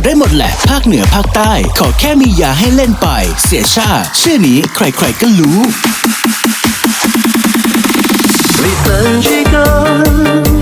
ได้หมดแหละ ภาคเหนือภาคใต้ ขอแค่มียาให้เล่นไป เสียชาติ ชื่อนี้ใครๆก็รู้ Vì tình chỉ cần